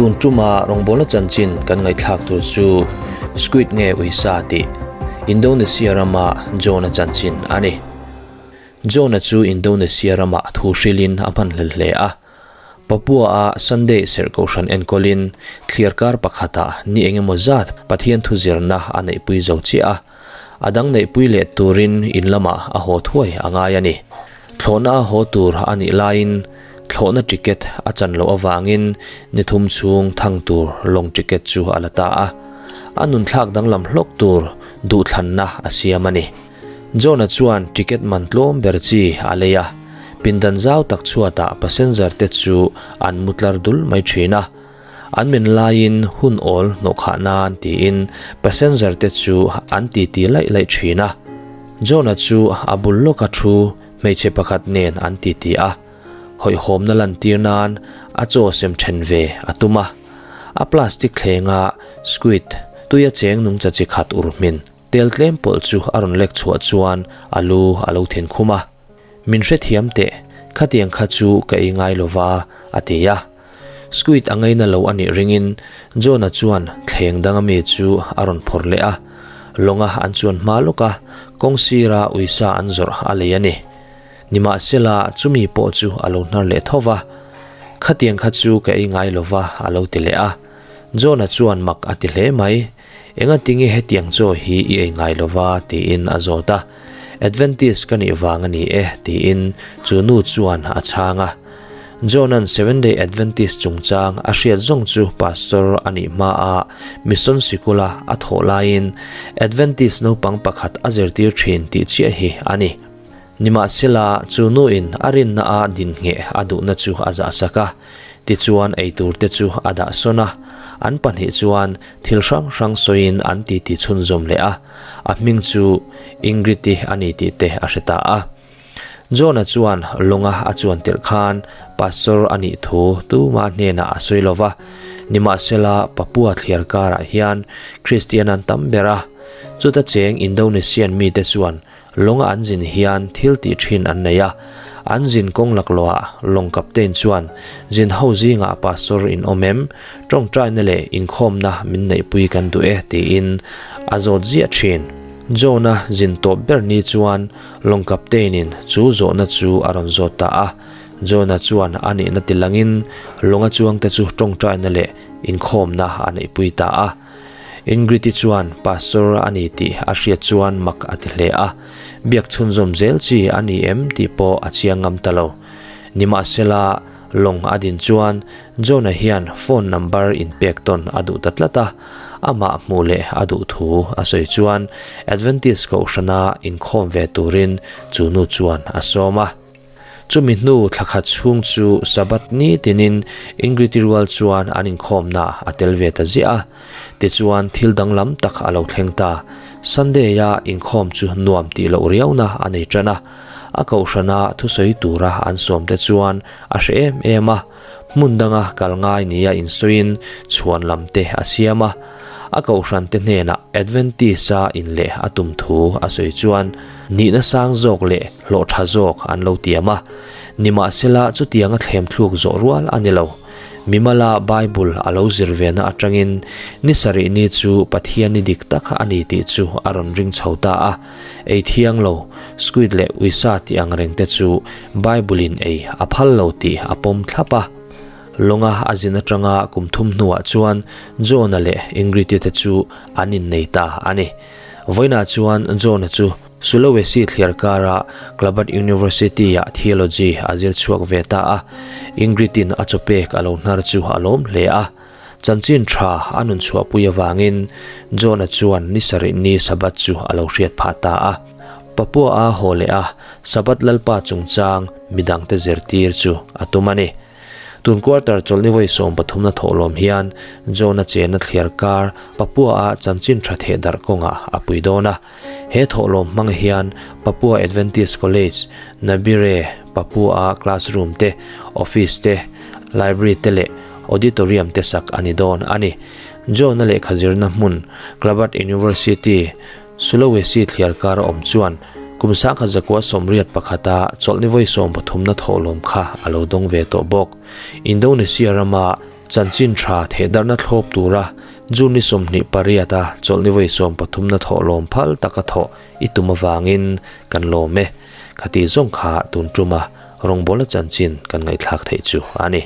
Tun tuma rawngbawlna chanchin kan ngaihthlak tur chu Squid nge uisa tih Indonesia rama John-a chanchin a ni. John-a chu Indonesia ramah thu hrilhin a hmanhlel hle a. Papua-a Sunday serh kohhran enkawlin thliarkar pakhatah ni engemaw zat Pathian thu zirna a neihpui zo chiah a. A dang neihpui leh turin in lamah a haw thuai a ngai a ni. Thlawhna a haw tur a nih laiin thlawhna ticket a chan loh avangin ni thum chhung thang tur lawng ticket chu a la ta a. A nunthlak danglam hlawk tur duhthlanna a siam a ni. John-a chuan ticket man tlawm ber chi a lei a, pindan zau tak chhuatah passenger te chu an mu tlar dul mai thin a. An min laiin hun awl hnawhkhah nan tiin passenger te chu an titi laih laih thin a. John-a chu a bul lawka thu hmeichhe pakhat nen an titi a, hawihhawmna lantir nan a chaw sem then ve a tum a. A plastic thlenga squid tuia cheng nungcha chi khat ur hmin tel tlem pawlh chu a rawn lek chhuah chuan a lu a lo thin khum a. Min hrethiam teh, khatiang kha chu ka ei ngai lova, a ti a. Squid a ngaina lo a nih ringin John-a chuan thleng danga mi chu a rawn phawrh leh a, lawnga an chuan hma lawk a, kawng sira uisa an zawrh a lei a ni. Nimahsela, chumi pawh chu a lo hnar leh tho va. Khatiang kha chu ka ei ngai lova, a lo ti leh a. John-a chuan mak a ti hle mai. Engatinge hetiang chaw hi i ei ngai lova? tiin a zawt a. Adventist ka nih vang a ni e, tiin chu nu chuan a chhang a. John-a'n Seventh-day Adventist chungchang a hriat zawng chu pastor a nih hmaa mission sikula a thawh laiin Adventist naupang pakhat a zirtir thin tih chiah hi a ni. Nimahsela, chu nuin a rinna a dinhngheh a duhna chu a zahsak a, tichuan eitur te chu a dah sawn a. An pahnih chuan thil hrang hrang sawiin an titi chhunzawm leh a, a hming chu Ingrid-i a ni tih te a hre ta a. John-a chuan lawnga a chuan tirh khan pastor a nih thu tuma hnenah a sawi lo va, nimahsela Papua thliar karah hian Kristian an tam ber a, chuta cheng Indonesian mite chuan lawnga an zin hian thil tih thin an nei a, an zin kawng laklawhah lawng captain chuan zin ho zingah pastor in awm em, tawngtaina leh inkhawmna min neihpui kan duh e tiin a zawt ziah thin. John-a zin tawp ber ni chuan Lawng captain-in chu zawhna chu a rawn zawt ta a. John-a chuan a nihna ti langin lawnga chuangte chu tawngtaina leh inkhawmna a neihpui ta a. Ingrid-i chuan pastor a ni tih a hriat chuan mak a ti hle a, biak chhunzawm zel chi a ni em tih pawh a chiang ngam ta lo. Nimahsela, lawng a din chuan John-a hian phone number inpek tawn a duh ta tlat a, amah hmuh leh a duh thu a sawi chuan Adventist kohhrana inkhawm ve turin chu nu chuan a sawm a. Chumi hnu thla khat chhung chu Sabbath ni tinin Ingrid-i rual chuan an inkhawmna a tel ve ta ziah a. Tichuan thil danglam tak a lo thleng ta. Sunday-a inkhawm chu nuam tih loh riauna a nei tan a. A kohhrana thusawi tura an sawmte chuan a hre em em a. Hmun danga kal ngai nia insawiin chhuan lam te a siam a, a kohhran te hnenah Adventist-a inleh a tum thu a sawi chuan nihna sang zawk leh hlawh tha zawk an lo tiam a. Nimahsela chutianga thlem thluk zawh rual a ni lo. Mimala Bible a lo zir ve na atangin ni sarih ni chu Pathian ni dik tak a ni tih chu a rawn ring chho ta a. Ei thiang lo, squid leh uisa tih ang reng te chu Bible-in ei a phal lo tih a pawm thlap a. Lawnga a zin atanga kum thum hnuah chuan John-a leh Ingrid-i te chu an innei ta a ni. Vawiinah chuan John-a chu Sulawesi thliar kara Klabat University-ah Theology a zir chhuak ve ta a. Ingrid-in a chawpek a lo hnar chu a lawm hle a. Chanchin tha a nun chhuahpui avangin John-a chuan ni sarih ni Sabbath chu a lo hriat phah ta a. Papua a haw leh a, Sabbath Lalpa chungchang midangte zirtir chu a tum a ni. Tun quarter chawlhni vawi 13 na thawhlawm hian John-a chenna thliar kar Papua a chanchin tha theh darh kawngah a pui dawn a. He thawhlawm hmang hian Papua Adventist College, Nabire, Papua-a classroom te, office te, library te leh auditorium te sak a ni dawn a ni. John-a lehkha zirna hmun Klabat University, Sulawesi thliar kar a awm chuan kum sangkhat zakua 81 a chawlhni vawi 13 na thawhlawm kha a lo dawng ve tawh bawk. Indonesia rama. Chanchin tha thehdarhna thlawp tura June ni 28 a chawlhni vawi sawmpathumna thawh lawm phal taka thawh i tum avangin kan lawm e. Khati zawng kha tun tuma rawngbawlna chanchin kan ngaihthlak theih chu a ni.